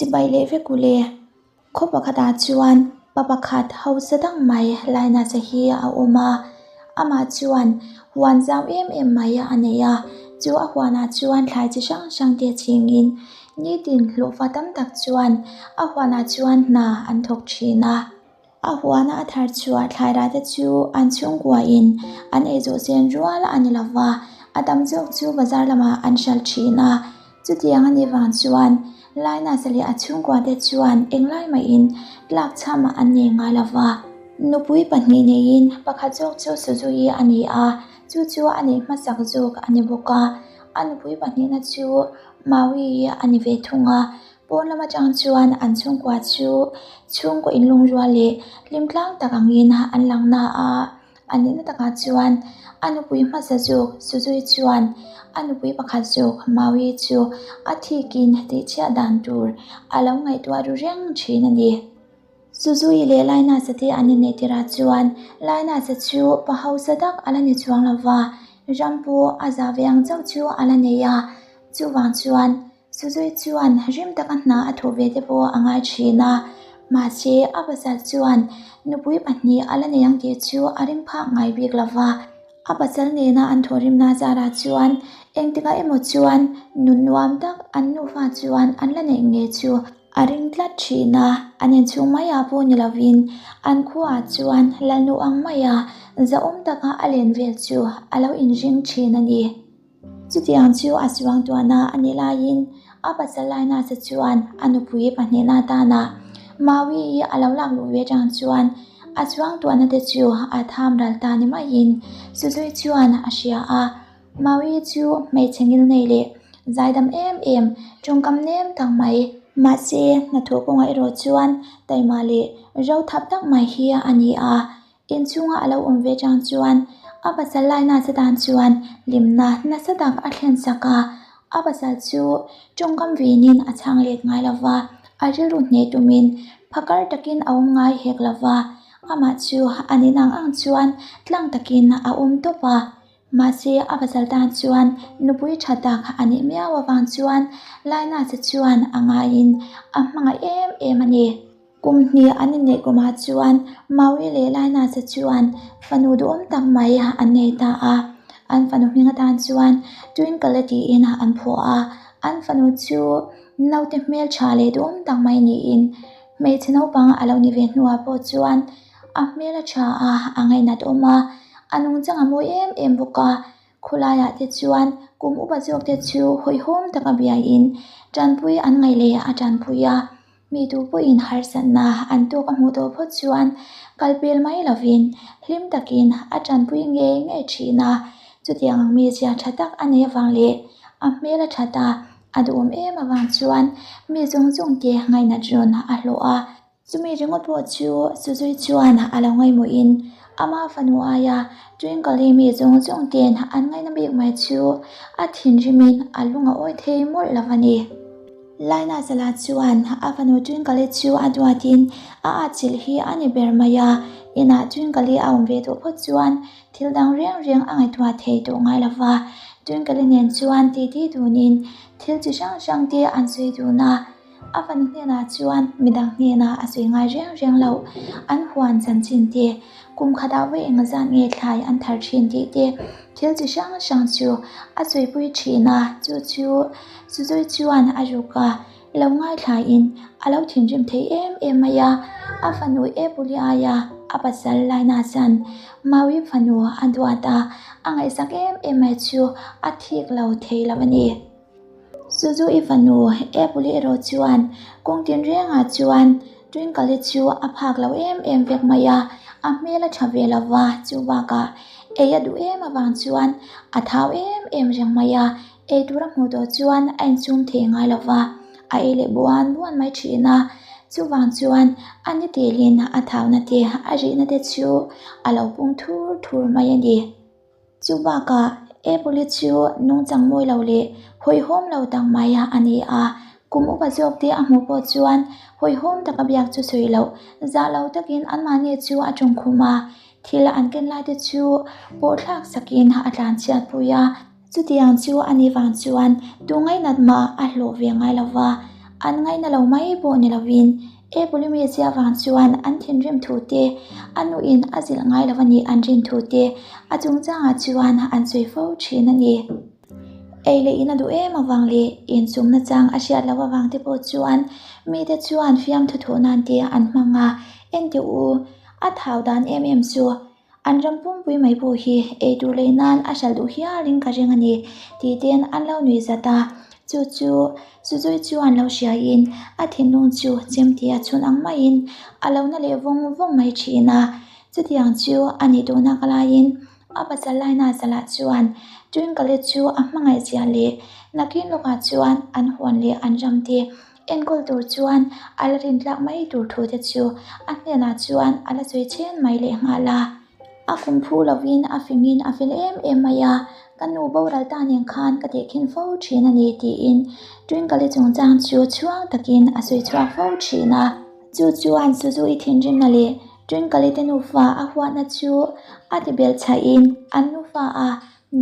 Chibai leh vek u le. Khaw pakhatah chuan pa pakhat hausa dang mai Linus-a hi a awm a, amah chuan huan zau em em mai a nei a, chu a huanah chuan thlai chi hrang hrang te chhingin nitin hlawhfa tam tak chuan a huanah chuan hna an thawk thin a. A huana a thar chhuah thlai rah te chu an chhungkuain an ei zawh sen rual a ni lova, a tam zawk chu bazar lamah an hralh thin a. Chutiang a nih vang chuan Linus-a leh a chhungkua te chuan englai mahin tlak chham an nei ngai lova. Nupui pahnih neiin pakhat zawk chu Suzuki a ni a, chu chu a neih hmasak zawk a ni bawk a. A nupui pahnihna chu Maui a ni ve thung a. Pawn lam atang chuan an chhungkua chu chhungkaw inlungrual leh hlim tlang tak angin an lang na a, a nihna takah chuan a nupui hmasa zawk Suzui chuan a nupui pakhat zawk Maui chu a thikin tihchhiah dan tur a lo ngaihtuah ru reng thin a ni. Suzui leh Linus-a te an inneih tirah chuan Linus-a chu pa hausa tak a la ni chuang lo va, ram pawh a zah ve ang chauh chu a la nei a, chuvang chuan Suzui chuan rim taka hna a thawh ve te pawh a ngai thin a, mahse a pasal chuan nupui pahnih a la nei ang tih chu a ring phak ngai bik lo va. A pasal nena an thawhrimna zarah chuan engtikah emaw chuan nun nuam tak an nufa chuan an la neih nge chu a ring tlat thin a, an inchhung maiah pawh ni lovin an khuaah chuan lalnu ang maia zahawm taka a len vel chu a lo inring thin a ni. Chutiang chu a suang tuahna a nih laiin a pasal Linus-a chuan a nupui pahnihna atana Maui-i a lo lak luh ve atang chuan a suang tuahna te chu a tham ral ta ni maiin Suzui chuan a hria a. Maui chu hmeichhe ngil nei leh zaidam em em tawngkam nem tak mai. Mahse, hnathawh kawngah erawh chuan taima leh ro thap tak mai hi a ni a. Inchhunga a lo awm ve chang chuan a pasal laina che tan chuan hlimna nasa tak a thlen sak a, a pasal chu tawngkam vinin a chhang let ngai lo va, a rilru hneh tumin phakar takin a awm ngai hek lo va, amah chu a nin ang ang chuan tlang takin a awm tawp a. Mahse a pasal tan chuan nupui tha tak a nih miau avang chuan laina che chuan a ngaiin a hmangaih em em a ni. Kum hnih an inneih kumah chuan Maui leh Linus-a chuan fanu duhawm tak mai an nei ta a. An fanu hming atan chuan Twinkle-a tiin an phuah a. An fanu chu naute hmeltha leh duhawm tak mai niin hmeichhe naupang a lo ni ve hnuah pawh chuan a hmel a tha a, a ngainat awm a, a nungchang a mawi em em bawk a. Khawlaiah te chuan kum upa zawk te chu hawihhawm taka biain tanpui an ngaih leh a tanpui a. Mi tu pawhin harsatna an tawk a hmuh tawh phawt chuan kal pel mai lovin hlim takin a tanpui ngei ngei thin a. Chutiang ang mizia tha tak a nei avang leh a hmel a that a, a duhawm em avang chuan mi zawng zawng te ngainat rawn a hlawh a. Chumi ringawt pawh chu Suzui chuan a lo ngaihmawhin ama fanu aia Twinkle-i mi zawng zawng ten an ngaihna bik mai chu a thinrimin a lung a awi thei mawlh lo a ni. Laina Zala chuan a fanu Twinkle-i chu a duatin a atchilh hi a ni ber mai a, inah Twinkle-i a awm ve tawh phawt chuan thil dang reng reng a ngaihtuah thei tawh ngai lo va. Twinkle-i nen chuan titi dunin thil chi hrang hrang te an sawi dun a. A fanu hnenah chuan midang hnenah a sawi ngai reng reng loh. An huan chanchin te, kum khatah vawi eng zat nge thlai an thar thin tih te, thil chi hrang hrang chu a sawipui thin a, chu chu Suzui chuan a ruk a, lo ngaithlain a lo thinrim thei em em mai a. A fanu Epuli aia a pasal Laina chuan Maui fanu a duat a, a ngaihsak em em mai chu a thik lo thei lo a ni. Suzu i fanu Apple erawh chuan kawng tin rengah chuan Twinkle-i chu a phak lo em em vek mai a, a hmel a tha ve lo va, chu bakah ei a duh em avang chuan a thau em em reng mai a, ei tur a hmuh tawh chuan a insum thei ngai lo va, a ei leh buan buan mai thin a, chuvang chuan a ni telin a thauna te a rihna te chu a lo pung thur thur mai a ni. Chu bakah Apple-i chu nungchang mawi lo leh hawihhawm lo tak mai a ni a, kum upa zawk te a hmuh pawh chuan hawihhawm taka biak chu sawi loh zah lo takin anmahni chu a tawngkhum a, thil an ken lai te chu pawh thlak sakin a tlan chhiat pui a. Chutiang chu a ni vang chuan tu ngainat mah a hlawh ve ngai lo va. An ngaina lo mai pawh ni lovin Apple-i mizia vang chuan an thinrim thu te, a nuin a zilh ngai lo a nih an rin thu te a chungchangah chuan an sawi fo thin a ni. Ei leh in a duh em avang leh insumna chang a hriat loh avang te pawh chuan mite chuan fiamthu thuh nan te an hmang a, Enteh u, a thau dan em em chu an ram pumpui mai pawh hi ei tur lei nan a hralh duh hialin ka ring a ni tih ten an lo nui zat a, chu chu Suzui chuan lo hriaiin a thinlung chu chemte a chhun ang maiin a lo na leh vawng vawng mai thin a, chutiang chu a nih tawhna ka laiin A pasal laina zalah chuan Twinkle chu a hmangaih zia leh nakin lawkah chuan an huan leh an ram te enkawl tur chuan a la rintlak mai tur thu te chu a hnenah chuan a la sawi chhen mai leh nghal a. A kum phu lovin a fingin a fel em em mai a, ka nu boral ta nen khan ka tehkhin fo thin a ni tiin Twinkle chungchang chu chhuang takin a sawi chhuak fo thin a. Chu chuan Suzu-i thinrimna leh Twinkle te nufa a huatna chu a ti belh chhahin an nufa a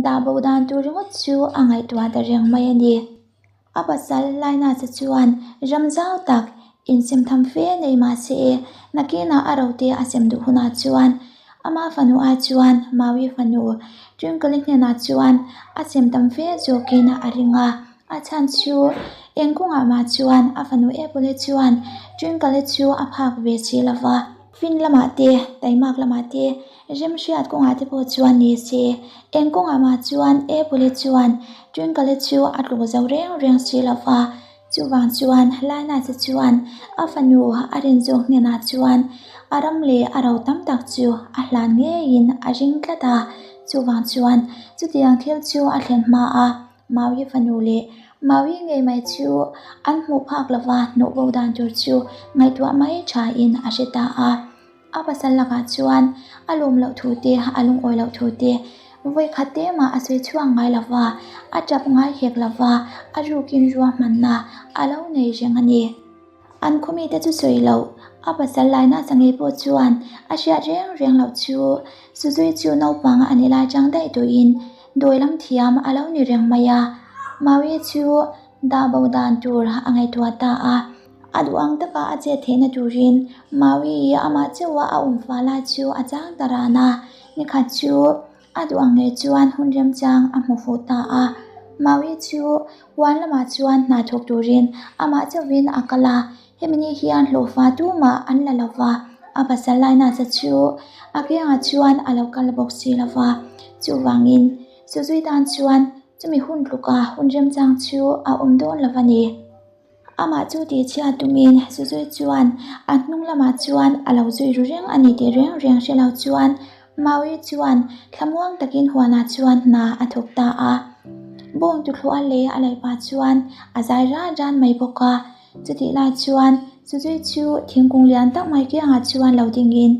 dah bo dan tur ringawt chu a ngaihtuah ta reng mai a ni. A pasal Linus-a chuan ram zau tak insem tham fe nei mah se nakinah a rote a sem duh hunah chuan ama fanu ai chuan Maui fanu Twinkle hnenah chuan a sem tam fe zawkin a ring a. A chhan chu eng kawngah mah chuan a fanu Apple chuan Twinkle chu a phak ve si lo va. Fin lamah te, taimak lamah te, remhriat kawngah te pawh chuan ni se, eng kawngah mah chuan Apple chuan Twinkle chu a tluk zo reng reng si lo va. Chuvang chuan Linus chuan a fanu a rin zawk hnenah chuan a ram leh a ro tam tak chu a hlan ngeiin a ring tlat a. Chuvang chuan chutiang thil chu a thlen hma a. Maui fanu leh Maui ngei mai chu an hmuh phak lova hnawh bo dan tur chu ngaihtuah mai thain a hre ta a. A pasal lakah chuan a lawm loh thu te, a lungawi loh thu te vawi khat te mah a sawi chhuak ngai lova, a tap ngai hek lova, a rukin ruahmanna a lo nei reng a ni. An khawmite chu sawi loh, a pasal laina changei pawh chuan a hriat reng reng loh chu Suzui chu naupang a ni lai chang daih tawhin dawi lam thiam a lo ni reng mai a. Maui chu dah bo dan tur a ngaihtuah ta a, a duh ang taka a chet theihna turin Maui amah chauha a awm fah lai chu a chang ta ran a, nikhat chu A duh ang ngei chuan hun remchang a hmu fuh ta a, Maui chu huan lamah chuan hna thawk turin amah chauhin a kal a, hemi ni hian hlawhfa tumah an la lo va, a pasal Linus-a chu a kiangah chuan a lo kal bawk si lo va, chuvangin Suzui tan chuan chumi hun tluka hun remchang chu a awm dawn lo va ni. Amah chu tihchhiat tumin Suzui chuan a hnung lamah chuan a lo zui ru reng a ni tih reng reng hre lo chuan Maui chuan thlamuang takin huanah chuan hna a thawk ta a. Bawng tuthluah a lei a laih pah chuan a zai ran ran mai bawk a. Chutih lai chuan Suzui chu thingkung lian tak mai kiangah chuan lo dingin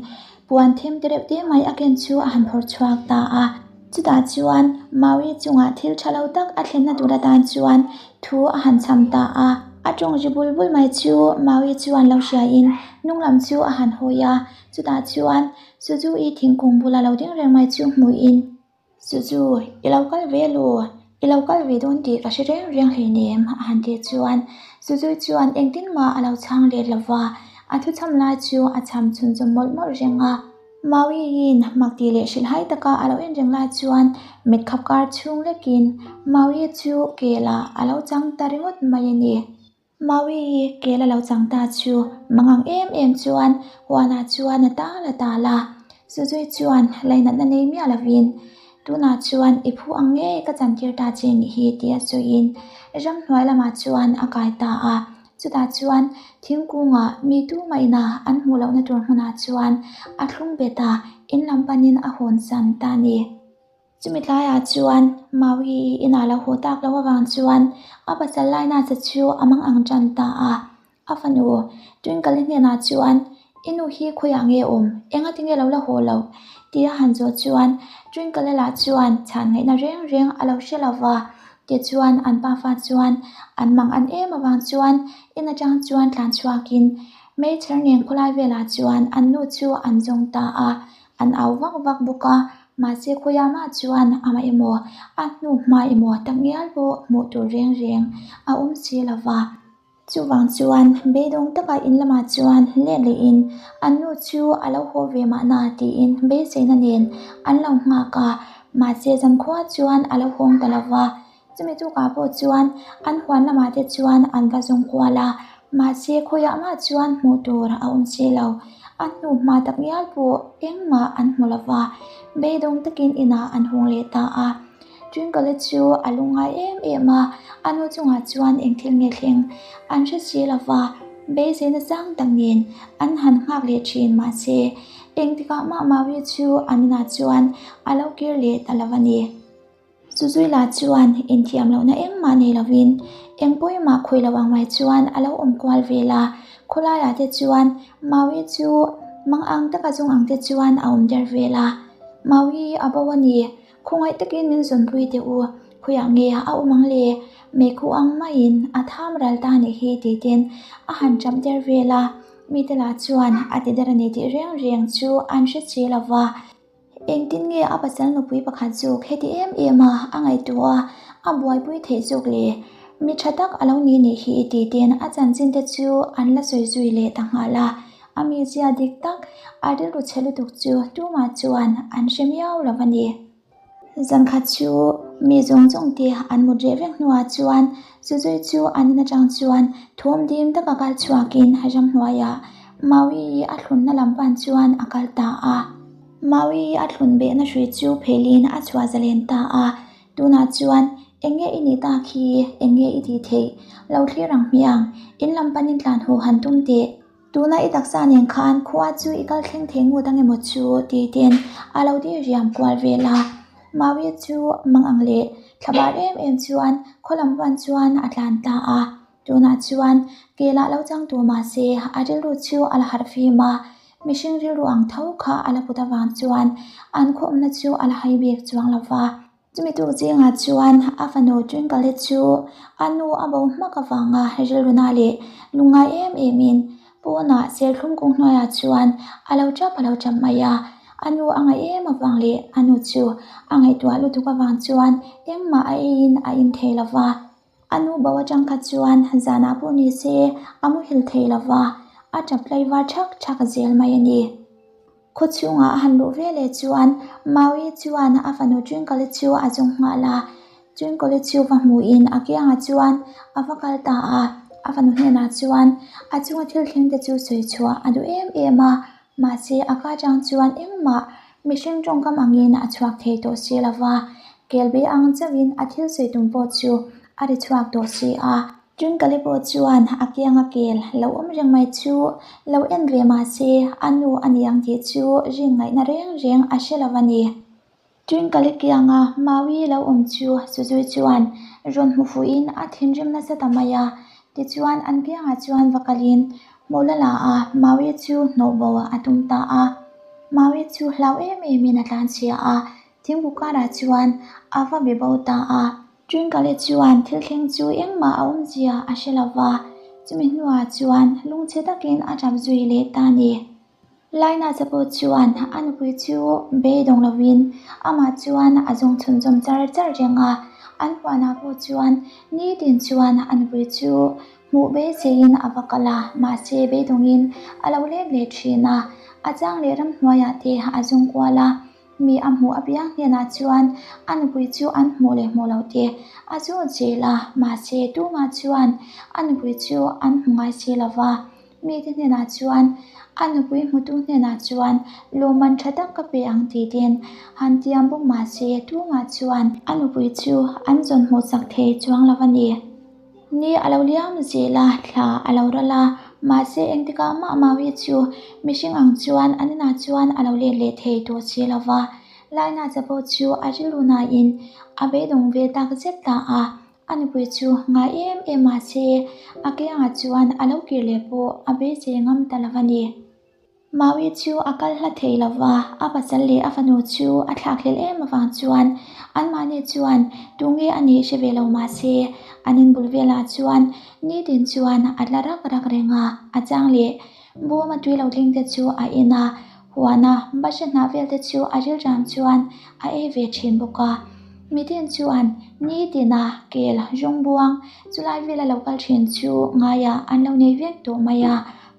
Puan them te reuh te mai a ken chu a han phawrh chhuak ta a. Chutah chuan Maui chungah thil tha lo tak a thlenna tur atan chuan thu a han chham ta a. A tawng ri bul bul mai chu Maui chuan lo hriain hnung lam chu a han hawi a. Chutah chuan Suzu-i thingkung bula lo ding reng mai chu hmuhin. Suzu, i lo kal ve lu, i lo kal ve dawn tih ka hre reng reng hleinem a han tih chuan Suzu chuan engtin mah a lo chhang let lo va, a thuchham lai chu a chham chhunzawm mawlh mawlh reng a. Mawiin mak tih leh hrilhhai taka a lo en reng lai chuan mit khap kar chhung lekin Mawi chu kelah a lo chang ta ringawt mai a ni. Mawi kel a lo chang ta chu mangang em em chuan huanah chuan a tal a tal a, Suzui chuan lainatna nei miah lovin tunah chuan i phu ang ngei ka chantir ta che nih hi tia sawiin ramhnuai lamah chuan a kai ta a, chutah chuan thingkungah mi tumah ina an hmuh lohna tur hmunah chuan a thlung bet a, in lam panin a hawn san ta a ni. Chumi tlaiah chuan Maui inah lo haw tak loh avang chuan a pasal Linus-a chu a mang ang tan ta a. A fanu Twinkle-i hnenah chuan, I nu hi khawiah nge awm? Engati nge lo la haw loh? tih a han zawh chuan Twinkle-a lah chuan chhan ngaihna reng reng a lo hre lo va. Tichuan an pafa chuan an mang an em avang chuan in atang chuan tlan chhuakin Meichher nen khawlai velah chuan an nu chu an zawng ta a. An au vak vak bawk a, mahse khawiah mah chuan amah emaw a hnu hma emaw tak ngial pawh hmuh tur reng reng a awm si lo va. Chuvang chuan beidawng taka in lamah chuan let lehin an nu chu a lo haw ve mahna tiin beiseina nen an lo nghak a, mahse zankhua chuan a lo hawng ta lo va. Chumi tukah pawh chuan an huan lamah te chuan an va zawng kual a, mahse khawiah mah chuan hmuh tur a awm si lo. A hnu hma tak ngial pawh engmah an hmu lo va, beidawng takin inah an hawng leh ta a. Twinkle chu a lungngai em em a, a nu chungah chuan eng thil nge thleng an hre si lo va, beiseina sang tak nen an han nghak leh thin mahse engtikah mah Maui chu an inah chuan a lo kir leh ta lo a ni. Suzuila chuan inthiam lohna engmah nei lovin eng pawimah khawi lo ang mai chuan a lo awm kual vel a, khawlaiah te chuan Maui chu mang ang taka zawng ang te chuan a awm der vel a, Maui a bo a ni, khawngaih takin min zawnpui teh u, khawiah nge a awm ang le, meikhu ang maiin a tham ral ta nih hi tih ten a han tap der vel a, mite lah chuan a ti der a ni tih reng reng chu an hre si lo va. Engtin nge a pasal nupui pakhat zawk heti em em a a ngaihtuah a, a buaipui theih zawk le? Mi tha tak a lo ni nih hi tih ten a chanchin te chu an la sawi zui leh ta nghal a. A mizia dik tak, a rilru chhe lutuk chu tumah chuan an hre miau lo a ni. Zankhat chu mi zawng zawng te an mut reh vek hnuah chuan Suzui chu an in atang chuan thawm dim taka kal chhuakin ramhnuaiah Maui a thlunna lam pan chuan a kal ta a. Maui a thlun behna hrui chu phelin a chhuah zalen ta a. Tunah chuan eng nge i nih tak hi, eng nge i tih theih? Lo thlir ang hmiang, in lam panin tlan haw han tum teh. Tuna i taksa nen khan khua chu i kal thleng thei ngut ang emaw chu ti ten a lo dir riam kual vel a. Maui chu mang ang leh thlabar em em chuan khaw lam pan chuan a tlan ta a. Tunah chuan kelah lo chang tur mahse a rilru chu a la harh fim a, mihring rilru ang tho kha a la put avang chuan an khaw awmna chu a la hai bik chuang lo va. Chumi tuk zingah chuan a fanu Twinkle chu a nu a bo hmak avanga rilruna leh lungngai em emin pawnah serthlum kung hnuaiah chuan a lo tap a lo tap mai a. A nu a ngaih em avang leh a nu chu a ngaihtuah lutuk avang chuan engmah a eiin a in thei lo va. A nu bo atang kha chuan zanah pawh ni se a muhil thei lo va, a tap tlaivar thak thak zel mai a ni. Khaw chhungah a han luh ve leh chuan Maui chuan a fanu Twinkle chu a zawng nghal a. Twinkle chu va hmuhin a kiangah chuan a va kal ta a. A fanu hnenah chuan a chunga thil thleng te chu sawi chhuah a duh em em a, mahse a ka atang chuan engmah mihring tawngkam angin a chhuak thei tawh si lo va. Kelbe ang chauhin a thil sawi tum pawh chu a ri chhuak tawh si a. Twinkle pawh chuan a kianga kel lo awm reng mai chu lo en ve mah se a nu a ni ang tih chu rin ngaihna reng reng a hre lo a ni. Twinkle kianga Maui lo awm chu Suzui chuan rawn hmu fuhin a thinrim nasa ta mai a, tichuan an kiangah chuan va kalin hmuh la la a Maui chu hnawh bo a tum ta a. Maui chu hlau em emin a tlanchhia a, thingpui karah chuan a va be bo ta a. Twinkle chuan thil thleng chu engmah a awmzia a hre lo va, chumi hnuah chuan lungchhe takin a tap zui leh ta a ni. Laina chapo chuan a nupui chu beidawng lovin amah chuan a zawng chhunzawm char char reng a, an huanah pawh chuan nitin chuan a nupui chu hmuh beiseiin a va kal a, mahse beidawngin a lo let leh thin a, a chang leh ramhnuaiah te a zawng kual a. Mi a hmuh apiang hnenah chuan a nupui chu an hmuh leh hmuh loh te a zawt zel a, mahse tumah chuan a nupui chu an hmu ngai si lo va. Mite hnenah chuan a nupui hmutu hnenah chuan lawmman tha tak ka pe ang tih ten han tiam bawk mahse tumah chuan a nupui chu an zawn hmuhsak thei chuang lo a ni. Ni a lo liam zel a, thla a lo ral a, mahse engtikah mah Maui chu mihring ang chuan an inah chuan a lo let leh thei tawh si lo va. Laina chapo chu a rilru nain a beidawng ve tak zet ta a, a nupui chu ngai em em mahse a kiangah chuan a lo kir leh pawh a beisei ngam ta lo a ni. Maui chu a kal hla thei lo va, a pasal leh a fanu chu a thlak hlel em avang chuan anmahni chuan tunge a nih hre ve lo mah se, an inbul velah chuan nitin chuan a tla rak rak reng a, a chang leh bawm a tui lo tling te chu a en a, huana bahra hnah vel te chu a rilram chuan a ei ve thin bawk a. Miten chuan nitina kel rawng buang chulai vela lo kal thin chu ngaiah an lo nei vek tawh mai a,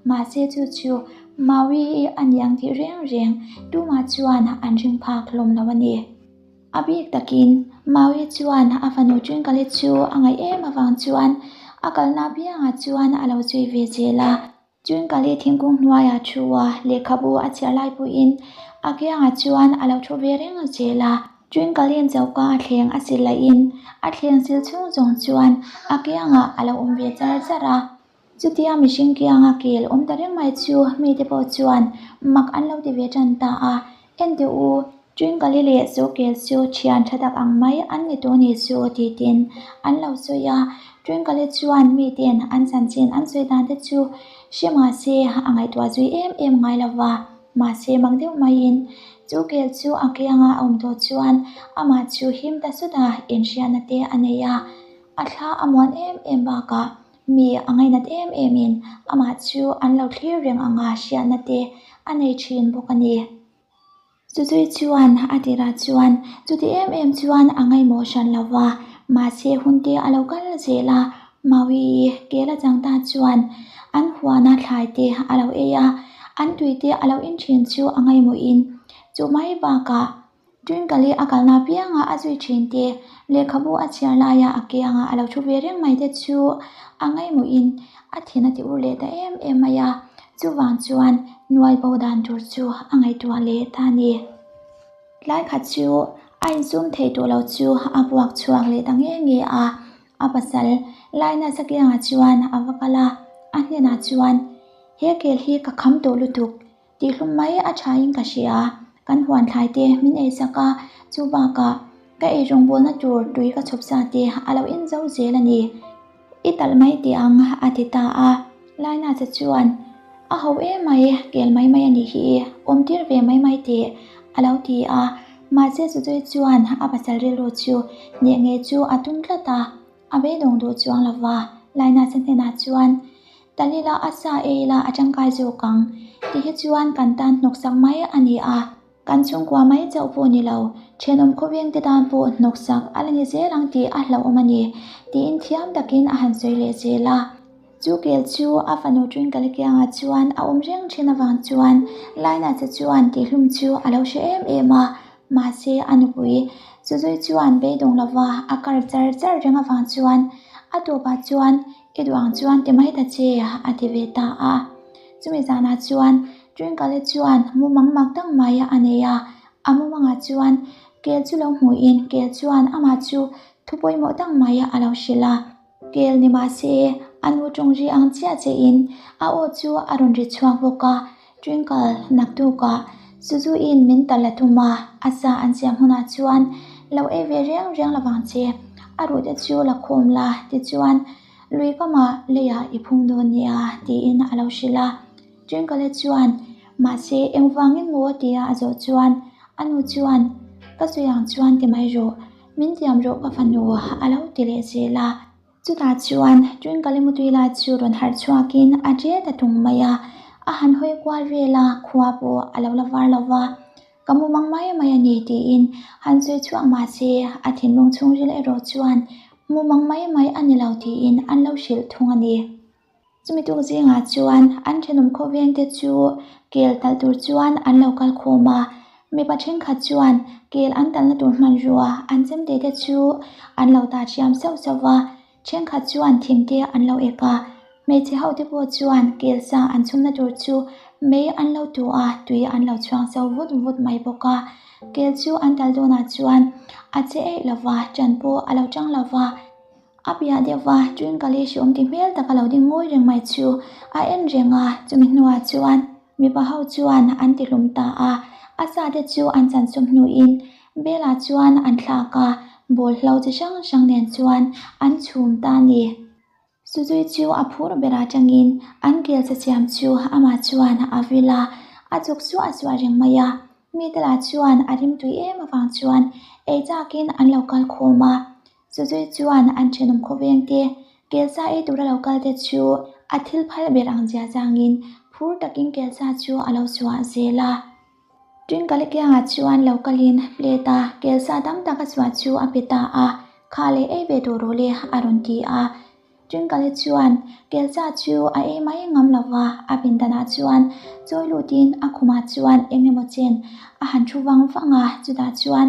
mahse chu chu Maui a niang tih reng reng tumah chuan an ring phak hlawm lo a ni. A bik takin Maui chuan a fanu Twinkle-i chu a ngaih em avang chuan a kalna apiangah chuan a lo zui ve zel a. Twinkle-i thingkung hnuaiah thu a, lehkhabu a chhiar lai pawhin a kiangah chuan a lo thu ve reng zel a. Twinkle-i'n choka a thleng a sil lahin a thleng sil chhung zawng chuan a kiangah a lo awm ve char char a. Chutia mihring kianga kel awm ta reng mai chu mite pawh chuan mak an lo ti ve tan ta a, Enteh u, Twinkle-i leh chu kel chu thian tha tak ang mai an ni tawh ni chu titin an lo sawi a. Twinkle-i chuan miten an chanchin an sawi dan te chu hre mahse a ngaihtuah zui em em ngai lo va, mahse mak deuh maiin chu kel chu a kianga a awm tawh chuan amah chu him ta sut a, inhriatna te a nei a, a thla a muan em em bakah Mi a ngainat em emin amah chu an lo thlir reng anga hriatna te a nei thin bawk a ni. Chuzui chuan a tirah chuan chuti em em chuan a ngaihmawh hran lo va, mahse hun te a lo kal zel a, Maui kel a chang ta chuan an huana thlai te a lo ei a, an tui te a lo in thin chu a ngaihmawhin chu mai bakah Twinkle-i a kalna apianga a zui thin te, lehkhabu a chhiar laia a kianga a lo thu ve reng mai te chu a ngaihmawhin a thin a ti ur leh ta em em mai a, chuvang chuan nuai bo dan tur chu a ngaihtuah leh ta a ni. Tlai khat chu a insum thei tawh lo chu a puak chhuak leh ta nge nge a, a pasal Linus-a kiangah chuan a va kal a, a hnenah chuan, He kel hi ka kham tawh lutuk, Tihhlum mai a thain ka hria, kan huan thlai te min ei sak a, chu bakah ka ei rawngbawlna tur tui ka chhawp sa te a lo in zo zel a ni. I talh mai teh ang a ti ta a, Laina che chuan a ho em mai, kel mai mai a nih hi, awm tir ve mai mai teh a lo ti a, mahse Suzui chuan a pasal rilru chu hneh ngei chu a tum tlat a, A beidawng duh chuang lo va, Laina che hnenah chuan, Talila a sa ei ila a tangkai zawk ang, ti hi chuan kan tan hnawksak mai a ni a, kan chhungkua mai chauh pawh ni lo, thenawm khawveng te tan pawh hnawksak a la ni zel ang tih a hlauhawm a ni, tiin thiam takin a han sawi leh zel a. Chu kel chu a fanu Twinkle kiangah chuan a awm reng thin avang chuan Laina che chuan tihhlum chu a lo hre em em a, mahse a nupui Suzui chuan beidawng lova a kar char char reng avang chuan a tawpah chuan i duh ang chuan ti mai ta che a ti ve ta a. Chumi zanah chuan Twinkle chuan mumang mak tak mai a nei a, a mumangah chuan kel chu lo hmuhin kel chuan amah chu thu pawimawh tak mai a lo hrilh a. Kel ni mahse, a nu tawng ri ang chiah chiahin a aw chu a rawn ri chhuak bawk a, Twinkle naktukah Suzu-in min tal a tum a, a sa an siam hunah chuan lo ei ve reng reng lovang che, a ruh te chu la khawm la tichuan lui kamah leiah i phung dawn nia tiin a lo hrilh a. Twinkle chuan mahse engvangin maw tia a zawh chuan a nu chuan ka sawi ang chuan ti mai rawh, Min tiam rawh ka fanu a lo ti leh zel a. Chutah chuan Twinkle mutui lai chu rawn harh chhuakin a ṭe ta tung mai a. A han hawi kual vel a, khua pawh a lo la var lo va. Ka mumang mai mai a ni tiin han sawi chhuak mah se a thinlung chhungril erawh chuan mumang mai mai a ni lo tiin an lo hrilh thung a ni. Chumi tuk zingah chuan an thenawm khawveng te chu kel talh tur chuan an lo kal khawm a, mipa thenkhat chuan kel an talhna tur hmanrua an chemte te chu an lo ta thiam sauh sauh va, thenkhat chuan thing te an lo ek a, hmeichhe ho te pawh chuan kel sa an chhumna tur chu mei an lo tu a, tui an lo chhuang chho vut vut mai bawk a, kel chu an talh dawnah chuan a che eih lo va, ṭan pawh a lo ṭang lo va. A piah deuh va Twinkle-i hreawm ti hmel tak a lo ding ngawi reng mai chu a en reng a, chumi hnuah chuan mipa ho chuan an ti hlum ta a, a sa te chu an chan sum hnuin Bella chuan an thlak a, bawlhlo chi hrang hrang nen chuan an chhum ta a ni. Suzui chu a phur ber atangin an kel sa siam chu amah chuan a vil a, a chuk suah suah reng mai a, mite lah chuan a rimtui em avang chuan ei chakin an lo kal khawm a. Suzui chuan an thenawm khawveng te, kelsa ei tura lo kal te chu a thil phal ber ang zia zangin phur takin kelsa chu a lo suah zel a. Twinkle kiangah chuan lo kalin plate a kelsa tam tak a chhuah chu a pe ta a, Kha leh ei ve tawh rawh le a rawn ti a. Twinkle chuan kelsa chu a ei mai ngam lo va, a pindanah chuan chawi lutin a khumah chuan eng emaw chen a han thu vang vang a, chutah chuan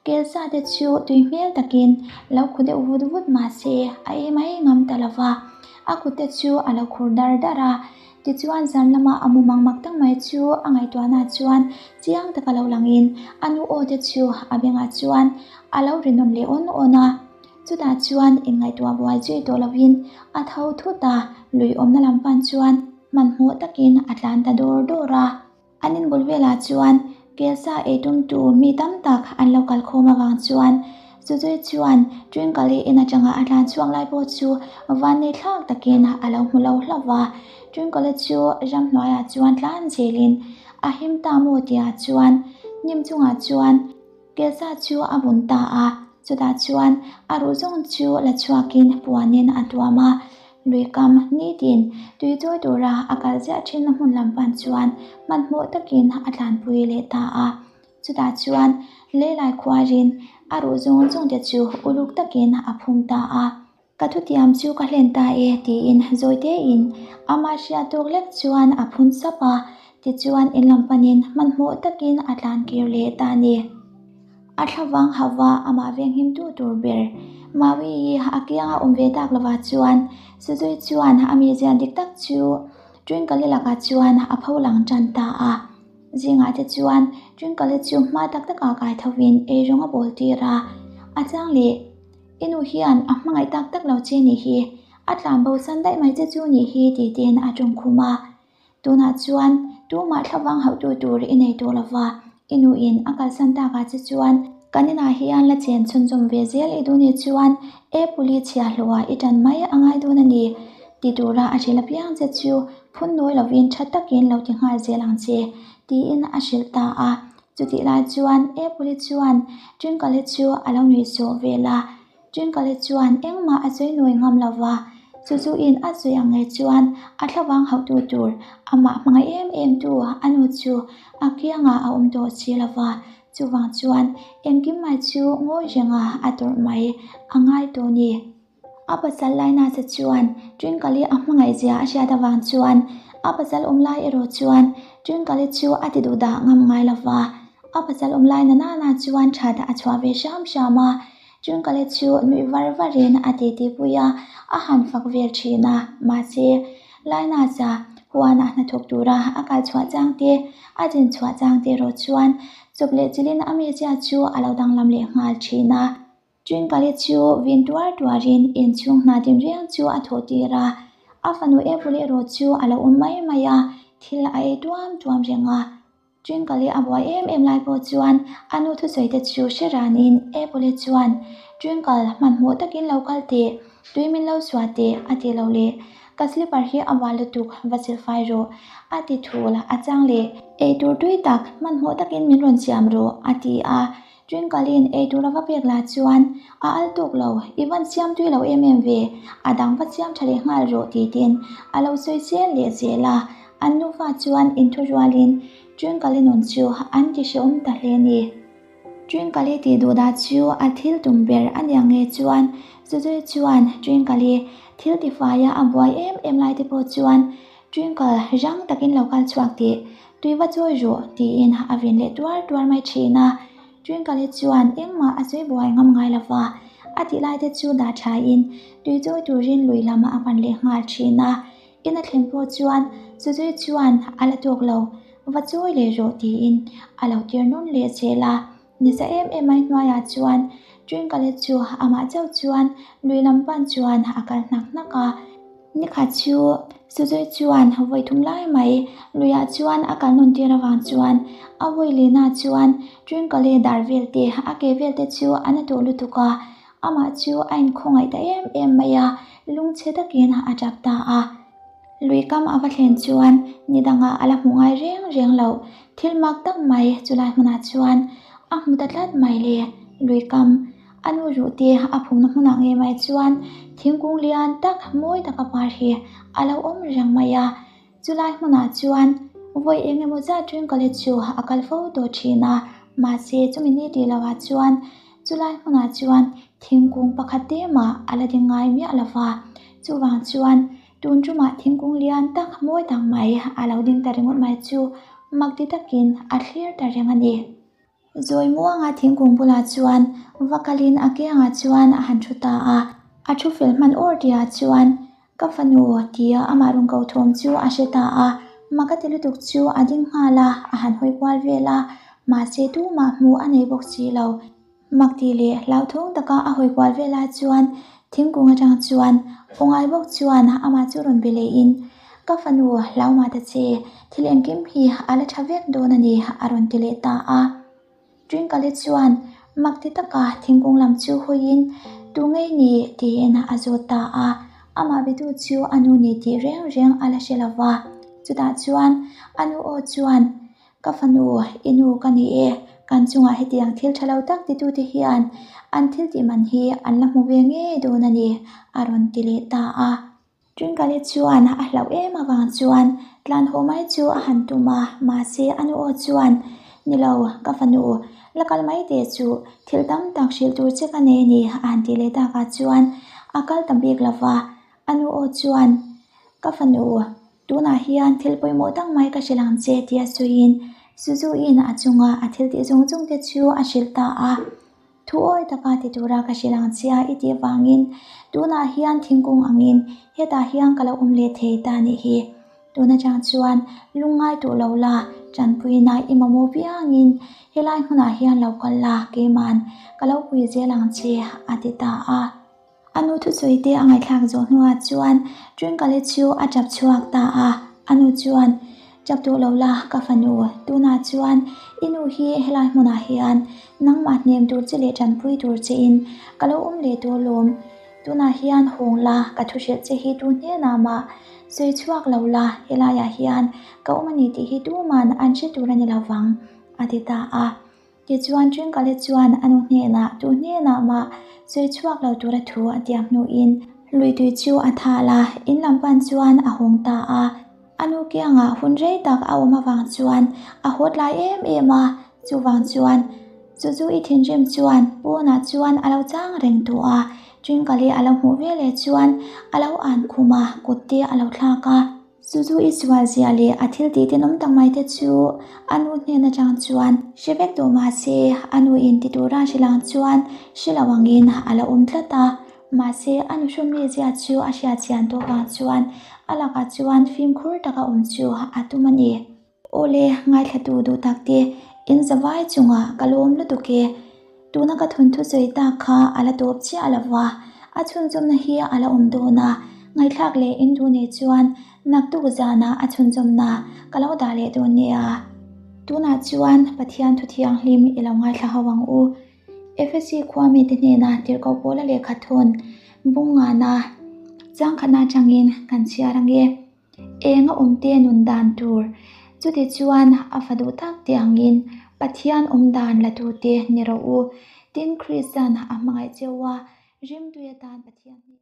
kelsa te chu tui hmel takin lo khu deuh vut vut mah se a ei mai ngam ta lo va, a kut te chu a lo khur dar dar a. Tichuan zan lama a mumang mak tak mai chu a ngaihtuahna chuan chiang taka lo langin a nu aw te chu a bengah chuan a lo ri nawn leh awn awn a. Chutah chuan inngaihtuah buai zui tawh lovin a tho thut a, lui awmna lam pan chuan hmanhmawh takin a tlan ta dawr dawr a. An inbul velah chuan kelsa ei tumtu mi tam tak an lo kal khawm avang chuan Suzui chuan Twinkle-i in atanga a tlan chhuak lai pawh chu vannei thlak takin a lo hmu lo hlauh va. Twinkle-i chu ramhnuaiah chuan tlan zelin a him ta maw tihah chuan hnim chungah chuan Kelsa chu a bun ta a, chutah chuan a ruh zawng chu la chhuakin puanin a tuam a. Luikam nitin tui chawi tura a kal ziah thinna hmun lam pan chuan hmanhmawh takin a tlanpui leh ta a. Chutah chuan leilai khuarin a ruh zawng zawng te chu uluk takin a phum ta a. Ka thutiam chu ka hlen ta e tiin zawitein amah hriat tawk lek chuan a phun sap a, tichuan in lam panin hmanhmawh takin a tlan kir leh ta a ni. A thlavang hauva amah venghimtu tur ber Maui-i a kianga awm ve tak lovah chuan Suzui chuan a mizia dik tak chu Twinkle-i lakah chuan a pho lang tan ta a. Zingah te chuan Twinkle-i chu hma tak takah kai thovin eirawng a bawl tir a, a chang leh. I nu hian a hmangaih tak tak lo che nih hi, a tlan bo san daih mai che chu nih hi tih tein a tawng khum a. Tunah chuan tumah thlavang hauhtu tur i nei tawh lo va, i nuin a kalsan takah che chuan kan inah hian la chen chhunzawm ve zel i duh nih chuan Apple-i chhiahhlawhah i tan mai a ngai dawn a ni ti tura a hrilh apiang che chu phun nawi lovin tha takin lo ti nghal zel ang che tiin a hrilh ta a. Chutih lai chuan Apple-i chuan Twinkle-i chu a lo nuih sawh vel a. Twinkle-i chuan engmah a sawi nawi ngam lo va, chu chu in a sawi ang ngei chuan a thlavang hauhtu tur amah hmangaih em em tu a nu chu a kiangah a awm tawh si lo va, chuvang chuan engkim mai chu ngawi renga a tawrh mai a ngai tawh ni. A pasal lai nasa chuan Twinkle-i a hmangaih zia a hriat avang chuan a pasal awm lai erawh chuan Twinkle-i chu a ti duh dah ngam ngai lo va. A pasal awm lai na nana chuan that a chhuah ve hram hram a, Twinkle-i chu nuih var varin a titi pui a, a han fak vel thin a. Mahse, lai nasa huanah hnathawk tura a kal chhuah chang te, a din chhuah chang te erawh chuan chawp leh chilhin a mizia chu a lo danglam leh nghal thin a. Twinkle chu vin tuar tuarin inchhung hna tinreng chu a thawh tir a, a fanu Apple erawh chu a lo awm mai mai a, thil a ei tuam tuam reng a. Twinkle a buai em em lai pawh chuan a nu thusawi te chu hre ranin Apple chuan, Twinkle, hmanhmawh takin lo kal teh, tui min lo suah teh, a ti lo leh. Ka slipper hi a bal lutuk, va silfai rawh, a ti thul a chang leh. Eitur tui tak, hmanhmawh takin min rawn siam rawh, a ti a. Twinkle-in ei tur a va pek lah chuan a al tawk lo, I van siam tui lo em em ve, a dang va siam tha leh nghal rawh tih tin a lo sawi zel leh zel a. An nufa chuan inthurualin Twinkle-i nun chu an ti hrehawm ta hle ni. Twinkle-i tih duh dah chu a thil tum ber a nia nge chuan Zuzui chuan Twinkle-i thil tifaia a buai em em lai te pawh chuan Twinkle rang takin lo kal chhuak tih Tui va chawi rawh, tiin a vin leh tuar tuar mai thin a. Twinkle-i chuan engmah a sawi buai ngam ngai lo va, a tih lai te chu dah thain tui chawi turin lui lam a pan leh nghal thin a. In a thlen pawh chuan Suzui chuan a la tawk lo, va chawi leh rawh tiin a lo tir nawn leh zel a. Nisa em em mai hnuaiah chuan Twinkle-i chu amah chauh chuan lui lam pan chuan a kal hnak hnak a. Nikhat chu Suzui chuan vawi thum lai mai luiah chuan a kal nawn tir avang chuan a vawi lehna chuan Twinkle-i dar vel te a ke vel te chu a na tawh lutuk a, amah chu a inkhawngaih ta em em mai a, lungchhe takin a tap ta a. Lui kam a va thlen chuan ni dangah a la hmu ngai reng reng loh thil mak tak mai chulai hmunah chuan a hmu ta tlat mai le. Lui kam a nu ruh te a phumna hmunah ngei mai chuan thingkung lian tak mawi taka par hi a lo awm reng mai a. Chulai hmunah chuan Vawi eng emaw zat Twinkle chu a kal fo tawh thin a, mahse chumi ni tih lohah chuan chulai hmunah chuan thingkung pakhat te mah a la ding ngai miah lo va. Chuvang chuan tun tumah thingkung lian tak mawi tak mai a lo ding ta ringawt mai chu mak ti takin a thlir ta reng a ni. Zawi muanga thingkung bulah chuan va kalin a kiangah chuan a han thu ta a, a thu fel hman awr tihah chuan Ka fanu tia amah rawn ko thawm chu a hre ta a, mak a ti lutuk chu a ding nghal a, a han hawi kual vel a, mahse tumah hmuh a nei bawk si lo. Mak tih leh hlauthawng taka a hawi kual vel lai chuan thingkung atang chuan aw ngai bawk chuan amah chu rawn be lehin, Ka fanu, hlaumah ta che, thil engkim hi a la tha vek dawn a ni, a rawn ti leh ta a. Twinkle chuan mak ti taka thingkung lam chu hawiin, Tu ngei ni? tiin a zawt ta a. Amah betu chu a nu ni tih reng reng a la hre lo va. Chutah chuan a nu aw chuan, Ka fanu, i nu ka ni e. Kan chungah hetiang thil tha lo tak titute hian an thil tih man hi an la hmu ve ngei dawn a ni, a rawn ti leh ta a. Twinkle chuan a hlauh em avang chuan tlan haw mai chu a han tum a, mahse a nu aw chuan, Ni lo, ka fanu, la kal mai teh chu, thil tam tak hrilh tur che ka nei a ni, a han tih leh takah chuan a kal ta bik lo va. A nu aw chuan, Ka fanu, tunah hian thil pawimawh tak mai ka hrilh ang che, tia sawiin Suzu-in a chunga a thil tih zawng zawng te chu a hrilh ta a. Thu awi taka ti tura ka hrilh ang che a i tih vangin tunah hian thingkung angin hetah hian ka lo awm leh thei ta nih hi. Tun atang chuan lungngai duh lo la, tanpuina i mamawh viangin helai hmunah hian lo kal la, keiman ka lo pui zel ang che a ti ta a. A nu thusawi te a ngaihthlak zawh hnuah chuan Twinkle chu a tap chhuak ta a, a nu chuan, Tap duh lo la ka fanu, tunah chuan i nu hi helai hmunah hian nangmah hnem tur che leh tanpui tur che in ka lo awm leh tawh lawm, tunah hian hawng la ka thu hrilh che hi tu hnenah mah sawi chhuak lo la, helaiah hian ka awm a ni tih hi tuman an hre tur a ni lo vang, a ti ta a. Tichuan Twinkle chuan a nu hnenah tu hnenah mah sawi chhuak lo tura thu a tiam hnuin lui tui chu a thal a, in lam pan chuan a hawng ta a. A nu kiangah hun rei tak a awm avang chuan a haw tlai em em a, chuvang chuan Suzu i thinrim chuan pawnah chuan a lo chang reng tawh a, Twinkle a lo hmuh veleh chuan a lo an khum a, kut te a lo thlak a. Suzu i sual zia leh a thil tih tenawm tak mai te chu a nu hnen atang chuan hre vek tawh mahse a nu in ti tura hre lang chuan hre lo angin a la awm tlat a. Mahse a nu hrawmmi zia chu a hriat chian tawh vang chuan a lakah chuan fimkhur taka awm chu a tum a ni. Awle, ngaithlatu duh tak te, in zavai chungah ka lawm lutuk e. Tuna ka thun thusawi tak kha a la tawp chiah lo va, a chhunzawmna hi a la awm dawn a, ngaihthlak leh in duh nei chuan naktuk zanah a chhunzawmna ka lo dah leh dawn nia. Tunah chuan Pathian thu thianghlim i lo ngaithla ho ang u. Efesi khua mite hnena tirhkoh pawla lehkha thawn bung ngana changkhatna atangin kan chhiar ange. Eng a awmte nun dan tur? Chuti chuan a fa duh tak te angin Pathian awm dan la tute ni rawh u. Tin, Krista'n a hmangaih cheu a, rimtui atan Pathian hnenah.